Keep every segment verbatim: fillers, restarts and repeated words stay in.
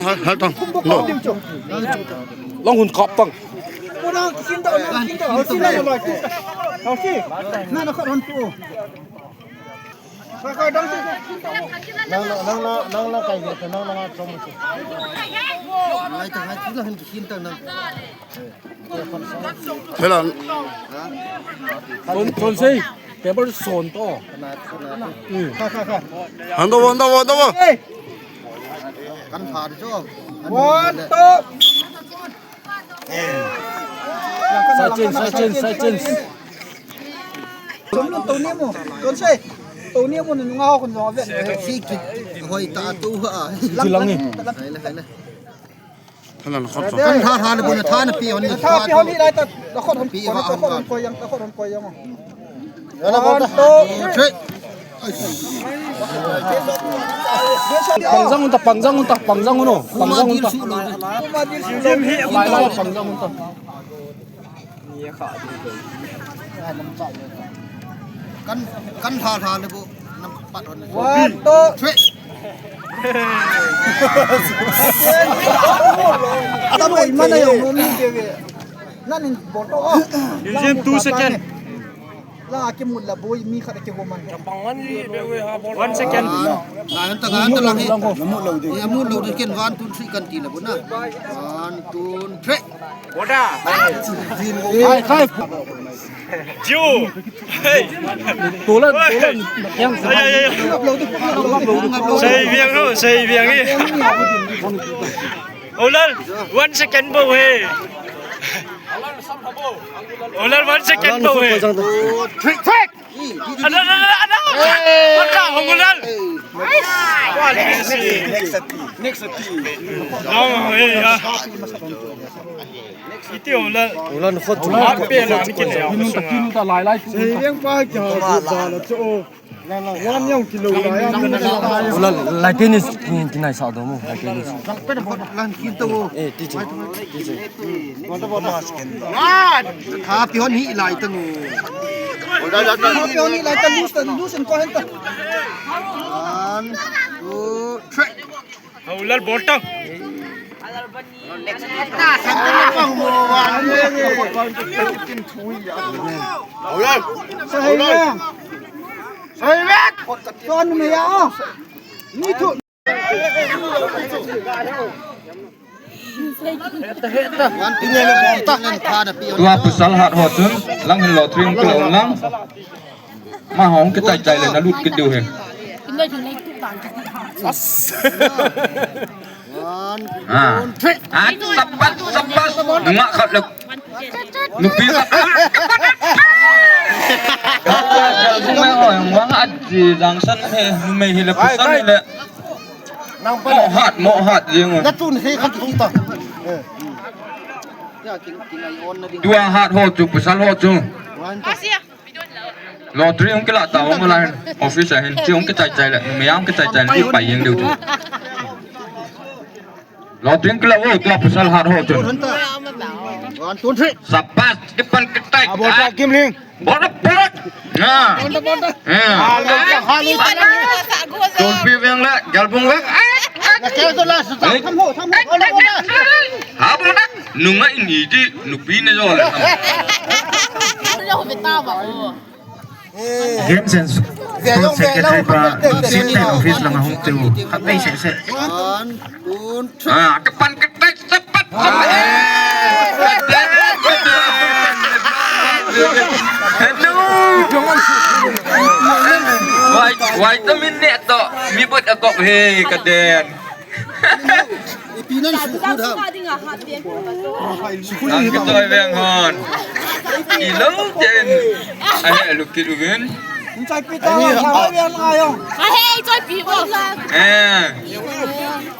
Hal, hal tang. No. Lang hun kap tang. Nana khot hon tu. Nang, nang, nang, nang, nang, kai, nang, nang, nang, nang. Ngai ta, ngai ta, nang, nang. Hela. Ton, ton sei. Table son to. Kha, kha, kha. Hando, hando, hando. Hey. Kan pha de cho. One, two. Side change, side change, side change. Tum lum to ni mo. Ton sei. To ni mo nunga ho kon jong ve. Si ki. Hoi ta tu ha. Ti lang ni. Hai le, hai le. Thalan khot so. Kan tha tha le bu na tha na pi hon ni. Tha pi hon ni lai ta. La khot hon pi ha. Khot hon koi yang, la khot hon koi yang. One, two, three. Pangjang un ta, pangjang un ta, pangjang un ta. Pangjang un ta. Kan, kan tha tha le bu. Nam pat hon. One, two, three. Tamo imana yo mo mi ke ve. Nan in boto. Museum two second. La ke mut la boi mi khat ke go man. One second. Ngai ta, ngai ta lang hi. Mu lo de. Ya mu lo de ken one, two, three kan ti la bu na. One, two, three. Order. Hai, hai. Jiu. Hey. Tulan, tulan. Yang. Ai, ai, ai. Sei biang lo, sei biang ni. Olal, one second bo he. Olal, one second bo he. Trick, trick. Ada, ada, ada, ada. Mata, Olal. Next, next. Long, eh, ya. Iti Olal. Olal khot chu. Ape na ni kile. Kinun ta, kinun ta lai lai. Sei biang pa kya ba la cho. Wan yong kilo la ya. Olal, lai tennis kin, kinai sa do mo, lai tennis. Lang kin to. Eh, teacher. Teacher. Kha pi hon hi lai ta nu. Kha pi hon hi lai ta, lose ta, lose and ko hen ta. One, two, three. Olal bol ta. Olal. Olal. Olal. Ton me ya. Ni thu. Tua pasal hat ho chun, lang hin lottery hung kila un lang. Ma hung kichai chai le na lut kit diu hi. Ah. Ah, sabat, sabat. Nunga khat le. Nupi khat. Kung le hoi, wang at si Jangsan he, numei hi le pasal hi le. Mo hat, mo hat jing. Na tun he khat ki ta. Tua hat ho chu, pasal ho chu. Lottery hung kila ta hung la hin. Office a hin. Chi hung kichai chai le. Numei a hung kichai chai le. Pai jeng diu chu. Lottery hung kila o tua pasal hat ho chu. One, two, three. Sapas, kipan kitai. Abota Kimling. Bol ta, bol ta. Na. Bol ta, bol ta. Eh. Tolpi veng le, Galbung veng. Na kela to la, sa, tham ho, tham ho. Bol ta, bol ta. Ha, bol ta. Nunga ini di, nupi ne jo le. Games and Sports Secretary pa, State Office langa hung tiu. Khat vei se se. One, two, three. Ah, kipan kitai. Hello. Vitamin ne to. Mi bot akop he kaden. Ipi nan sukhu da. Ang kitoi veng hon. Ilo ten. Ahe lukit uvin. Choi pi ta, choi pi ta. Ahe, choi pi bo. Eh.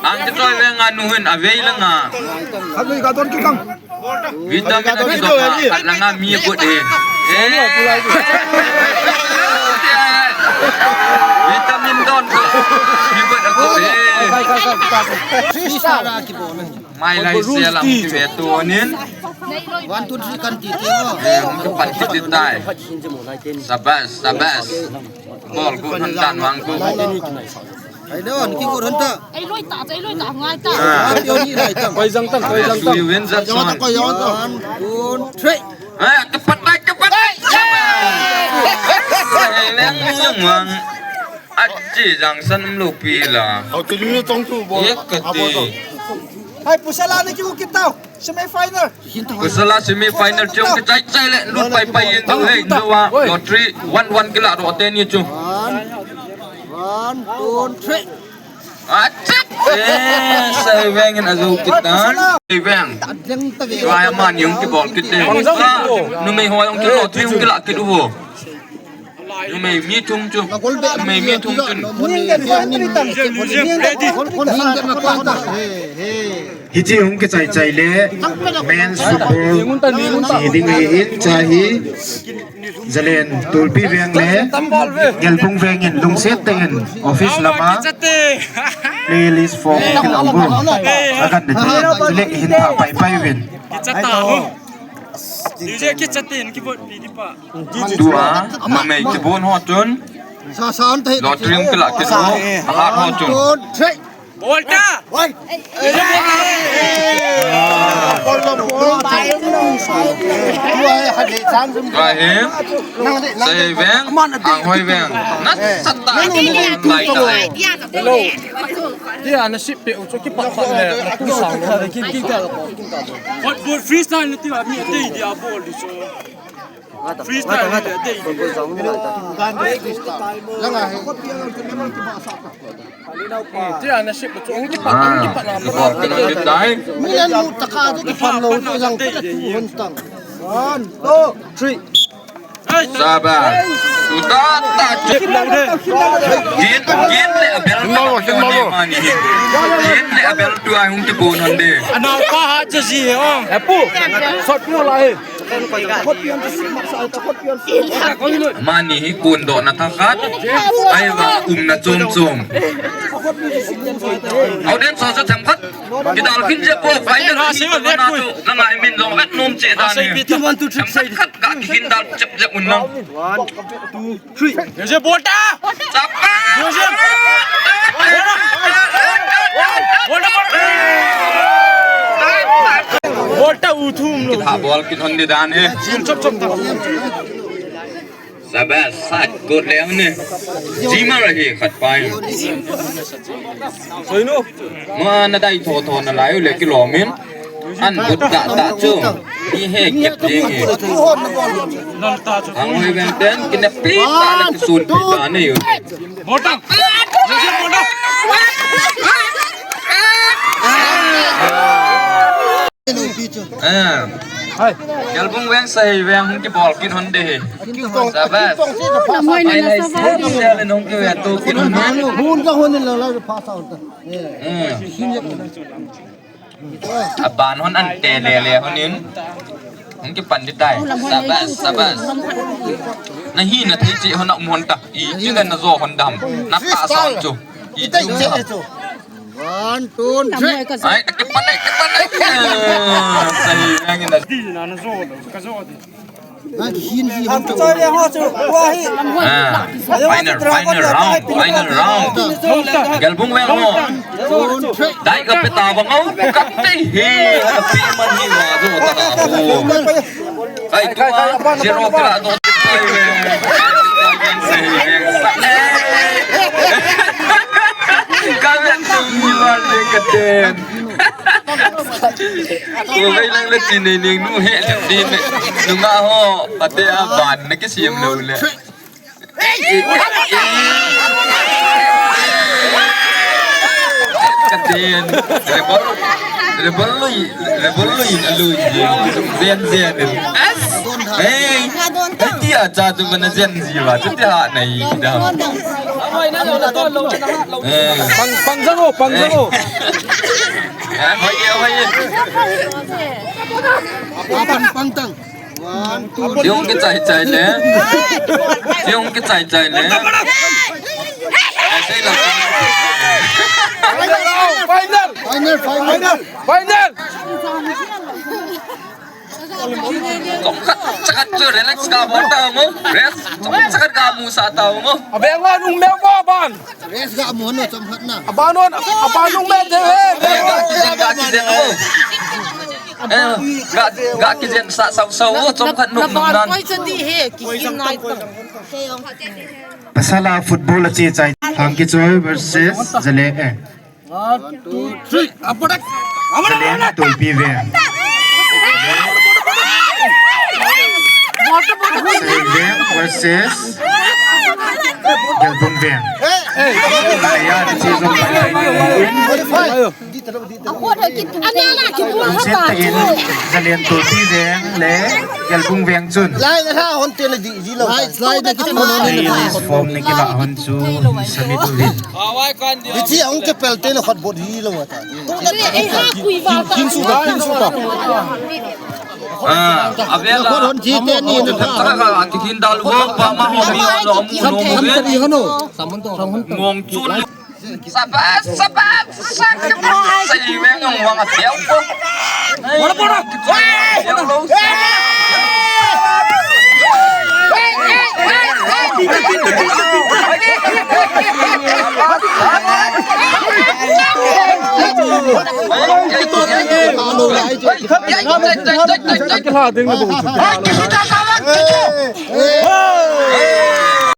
Ang kitoi veng anu hin avei langa. Khat lui ka don kikang. Vitamin a kidong a, khat langa mi abot e. Eh. Vitamin don ko. Mi abot a ko e. Mailai sia lang kive tunin. One, two, three kan ti ti o. Eh, hung kipan kit tai. Sabas, sabas. Bol ko han dan wang ko. Ai don, ki gur hon ta. Ei loi ta, ei loi ta, ngai ta. Ah. Ai, yo ni lai ta. Koi jang ta, koi jang ta. Sui win jat son. Koi jang ta. One, two, three. Ah, kapat lai, kapat lai. Ai, leng yung wang. Achi jang san um lo pi la. Au, tu ni tong tu bo. Ye kati. Hai, pusala ni ki kita. Semi final. Pusala semi final chung kichai chai le lut pai pai in tu hei tu wa lottery one one kila ro te ni chu. One, one, two, three. Achik. Eh, Saiveng in azu kita. Saiveng. Kaya man yung kibol kit de. Numei ho yung kilo yung kila kit uvo. Numei mi thum chu. Numei mi thum chu. Hiche hung kichai chai le men's football hi ding ahin, cha hi Zalen Tulpi veng le Gelbung veng in lungset tah in office lama playlist form kilah uvo. Akan de chule hin tha pai pai uvin. Kicha ta ho. Kicha tin kibot pi di pa. Tua, numei kibon ho chun. Sa, sa, an thei. Lottery um kila kisu, ahat ho chun. One, two, three. Bol ta! Oi. Tua hi, Saiveng, Anghoi veng. Nasatah in lai ta. Hello. Dia nasip pe uchu kipat pat le. Kin, kin, kin. Bol, bol freestyle ni tia mi ati dia bol di so. Freestyle ni ati. Langa he. Tia nasip chu ong kipat, ong kipat na. Milan mu taka tu kipan lo tu jang tu hon tang. One, two, three. Sabas. Tuta ta. Gin, gin le abel. Mani. Gin le abel tu ai hung ti bon hande. Ana pa ha cha ji he ong. Apu. Sot pu la he. Mani hi kun doh na thakhat. Ai va um na chom chom. Audience sa themkhat. Kidal khin je po final ha se le tu. Nanga min long vet nom che dan. One, two, three, say. Themkhat ka khin dal chep chep un nang. One, two, three. Yo je bol ta. Chapa. Yo je. Bol ta, bol ta. Bol ta u thum lo. Kitha bol kin hon ni dan he. Chop chop ta. Sabas, sat, good le ne. Jima rahi khat pai. Soinu. Ma na dai tho tho na lai le kilom in. An but da da chu. Ni he kep ding he. Ang hoi ben ten kin na pli ta na kisun pli ta ne yo. Bol ta. Eh. Hai. Gelbung veng Saiveng hung kibol kin hon de he. Sabas. Lamoi na na sabas. Hung kibol kin hon. Hun ka hon la la pa sa. Eh. Aban hon an te le le hon in. Hung kipan di tai. Sabas, sabas. Na hi na thei chi hon na um hon ta. I chi na na zo hon dam. Na ta sa chu. I chu. One, two, three. Ai, kipan ai, kipan ai. Saiveng na. Di na na zo, ka zo di. Ah, final, final round, final round. Gelbung veng ho. Dai ka pe ta bang au, ka te he, ka pe man hi wa zo ta ho. Ai, tu zero kila do. Ka ven tu ni wa le ka te. Ko vei lang le chin nei ning nu he le din. Nunga ho, ate a ban na kisiam lo le. Kaden, rebel, rebel lui, rebel lui, lui, zen, zen. Hey, hey, tia cha tu mana zen ji ba, tu tia nei da. Hey. Pang, pang jang o, pang jang o. Hey. Ah, hoi ye, hoi ye. Pang, pang tang. One, two, three. Yung kichai chai le. Yung kichai chai le. Final, final, final, final. Chomkhat, chakhat chu relax ga bol ta mo. Rest. Chomkhat, chakhat ga mu sa ta mo. Abenga nung me va ban. Rest ga mu no chomkhat na. Abanon, abanung me de he. Ga kijen, ga kijen mo. Eh, ga, ga kijen sa sau sau mo. Chomkhat nung nung nan. Koi chandi he, kikin nai ta. Pasal a football a che chai. Hangkichoi versus Zale, eh. One, two, three. Zalen Tolpi Veng. Zalen Veng versus Gelbung Veng. Aya, the season by Lungset takin Zalen Tolpi Veng le Gelbung Veng chun. Lai na ha hon te na di, di lo. Lai, lai na ki mo na. Release form na kila hon chu submit uvin. Hichi ang ke pel te na khat bot hi lo ta. Kin su ta, kin su ta. Ah, avela. Khot hon ji te ni na. Taka ka kikin dal ho pa ma ho mi ho lo mu no mu ve. Ngong chun. Sabas, sabas, sabas. Sai ve ngong wang a piau ko. Wala pora.